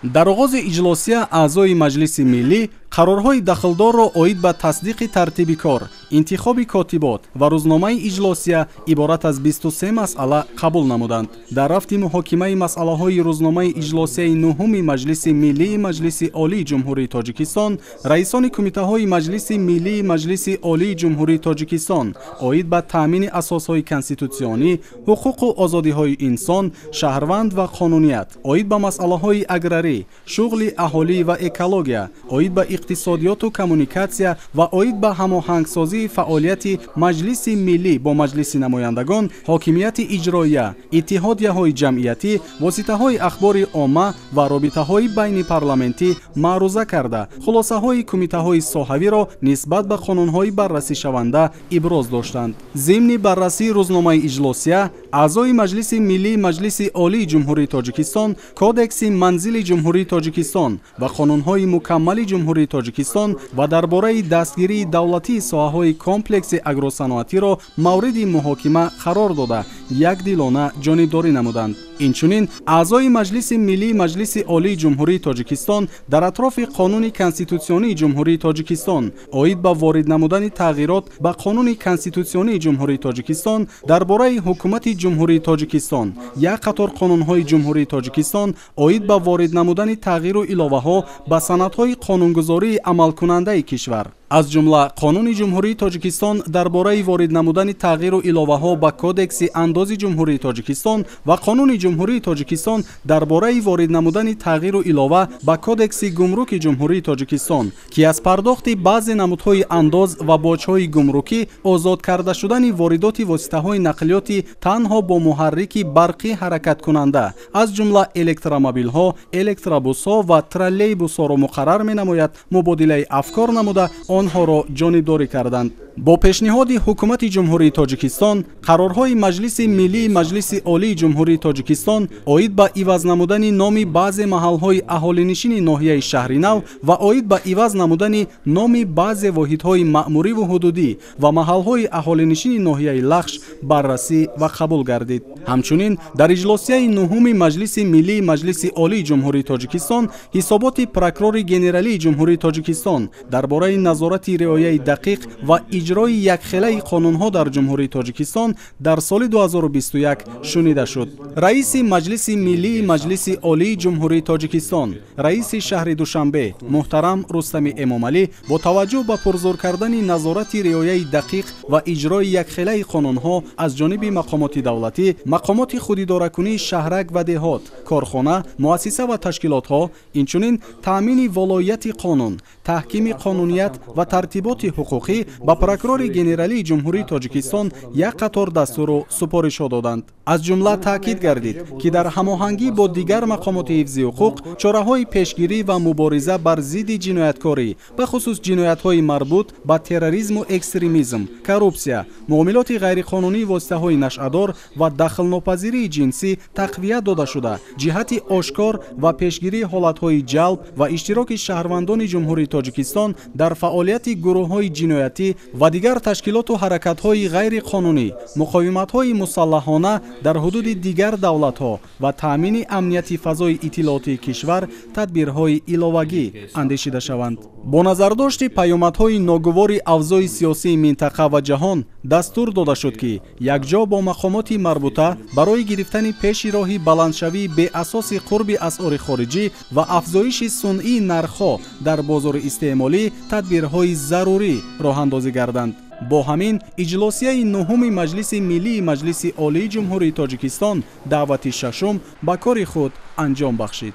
Дар оғози иҷлосия аъзои Маҷлиси Миллӣ қарорҳои дахлдорро оид ба тасдиқи тартиби кор, интихоби котибот ва рӯзномаи иҷлосия иборат аз 23 масъала қабул намуданд. Дар рафти муҳокимаи масъалаҳои рӯзномаи иҷлосияи нуҳуми Маҷлиси Миллии Маҷлиси Олии Ҷумҳурии Тоҷикистон, раисони кумитаҳои Маҷлиси Миллии Маҷлиси Олии Ҷумҳурии Тоҷикистон оид ба таъмини асосҳои конститутсионӣ, ҳуқуқу озодиҳои инсон, шаҳрванд ва қонуният, оид ба масъалаҳои аграрӣ, шуғли аҳолӣ ва экология, оид ба иқтисодиёту коммуникатсия ва оид ба ҳамоҳангсозии фаъолияти Маҷлиси Миллӣ бо Маҷлиси намояндагон, ҳокимияти иҷроия, иттиҳодияҳои ҷамъиятӣ, воситаҳои ахбори омма ва робитаҳои байнипарламентӣ маъруза карда, хулосаҳои кумитаҳои соҳавиро нисбат ба қонунҳои баррасишаванда иброз доштанд. Зимни баррасии рӯзномаи иҷлосия, аъзои Маҷлиси Миллии Маҷлиси Олии Ҷумҳурии Тоҷикистон, Кодекси манзили Ҷумҳурии Тоҷикистон ва қонунҳои мукаммали Ҷумҳурии Тоҷикистон ва дар бораи дастгирии давлатии соҳаҳои комплекси агросаноатиро мавриди муҳокима қарор дода, якдилона ҷонибдорӣ намуданд. Инчунин аъзои Маҷлиси Миллии Маҷлиси Олии Ҷумҳурии Тоҷикистон дар атрофи Қонуни конститутсионии Ҷумҳурии Тоҷикистон оид ба ворид намудани тағйирот ба Қонуни конститутсионии Ҷумҳурии Тоҷикистон дар бораи Ҳукумати Ҷумҳурии Тоҷикистон, як қатор қонунҳои Ҷумҳурии Тоҷикистон оид ба ворид намудани тағйиру иловаҳо ба санадҳои қонунгузории амалкунандаи кишвар, аз ҷумла Қонуни Ҷумҳурии Тоҷикистон дар бораи ворид намудани тағйиру иловаҳо ба Кодекси андози Ҷумҳурии Тоҷикистон ва Қонуни Ҷумҳурии Тоҷикистон дар бораи ворид намудани тағйиру илова ба Кодекси гумруки Ҷумҳурии Тоҷикистон, ки аз пардохти баъзе намудҳои андоз ва боҷҳои гумрукӣ озод карда шудани воридоти воситаҳои нақлиёти танҳо бо муҳаррики барқӣ ҳаракаткунанда, аз ҷумла электромобилҳо, электробусҳо ва троллейбусҳоро муқаррар менамояд, мубодилаи афкор намуда, онҳоро ҷонибдорӣ карданд. Бо пешниҳоди Ҳукумати Ҷумҳурии Тоҷикистон, қарорҳои Маҷлиси Миллии Маҷлиси Олии Ҷумҳурии Тоҷикистон оид ба иваз намудани номи баъзе маҳалҳои аҳолинишини ноҳияи Шаҳринав ва оид ба иваз намудани номи баъзе воҳидҳои маъмуриву ҳудудӣ ва маҳалҳои аҳолинишини ноҳияи Лахш баррасӣ ва қабул гардид. Ҳамчунин дар иҷлосияи нуҳуми Маҷлиси Миллии Маҷлиси Олии Ҷумҳурии Тоҷикистон ҳисоботи прокурори генералии Ҷумҳурии Тоҷикистон дар бораи назорати риояи дақиқ ва иҷрои якхелаи қонунҳо дар Ҷумҳурии Тоҷикистон дар соли 2021 шунида шуд. Раиси Маҷлиси Миллии Маҷлиси Олии Ҷумҳурии Тоҷикистон, раиси шаҳри Душанбе муҳтарам Рустами Эмомалӣ бо таваҷҷӯҳ ба пурзур кардани назорати риояи дақиқ ва иҷрои якхелаи қонунҳо аз ҷониби мақомоти давлатӣ, мақомоти худидоракунии шаҳрак ва деҳот, корхона, муассиса ва ташкилотҳо, инчунин таъмини волоияти қонун, таҳкими қонуният ва тартиботи ҳуқуқӣ ба прокурори генералии Ҷумҳурии Тоҷикистон як қатор дастуру супоришҳо доданд. Аз ҷумла таъкид гардид, ки дар ҳамоҳангӣ бо дигар мақомоти ҳифзи ҳуқуқ чораҳои пешгирӣ ва мубориза бар зидди ҷинояткорӣ, бахусус ҷиноятҳои марбут ба терроризму экстремизм, коррупсия, муомилоти ғайриқонунии воситаҳои нашъадор ва дахлнопазирии ҷинсӣ тақвият дода шуда, ҷиҳати ошкор ва пешгирии ҳолатҳои ҷалб ва иштироки шаҳрвандони Ҷумҳурии Тоҷикистон дар фаъолияти гурӯҳҳои ҷиноятӣ ва дигар ташкилоту ҳаракатҳои ғайриқонунӣ, муқовиматҳои мусаллаҳона дар ҳудуди дигар давлатҳо ва таъмини амнияти фазои иттилоотии кишвар тадбирҳои иловагӣ андешида шаванд. Бо назардошти паёмадҳои ногувори авзои сиёсии минтақа ва ҷаҳон дастур дода шуд, ки якҷо бо мақомоти марбута барои гирифтани пеши роҳи баландшавии беасоси қурби асъори хориҷӣ ва афзоиши сунъии нархҳо дар бозори истеъмолӣ тадбирҳои зарурӣ роҳандозӣ гарданд. Бо ҳамин иҷлосияи нуҳуми Маҷлиси Миллии Маҷлиси Олии Ҷумҳурии Тоҷикистон даъвати шашум ба кори худ анҷом бахшид.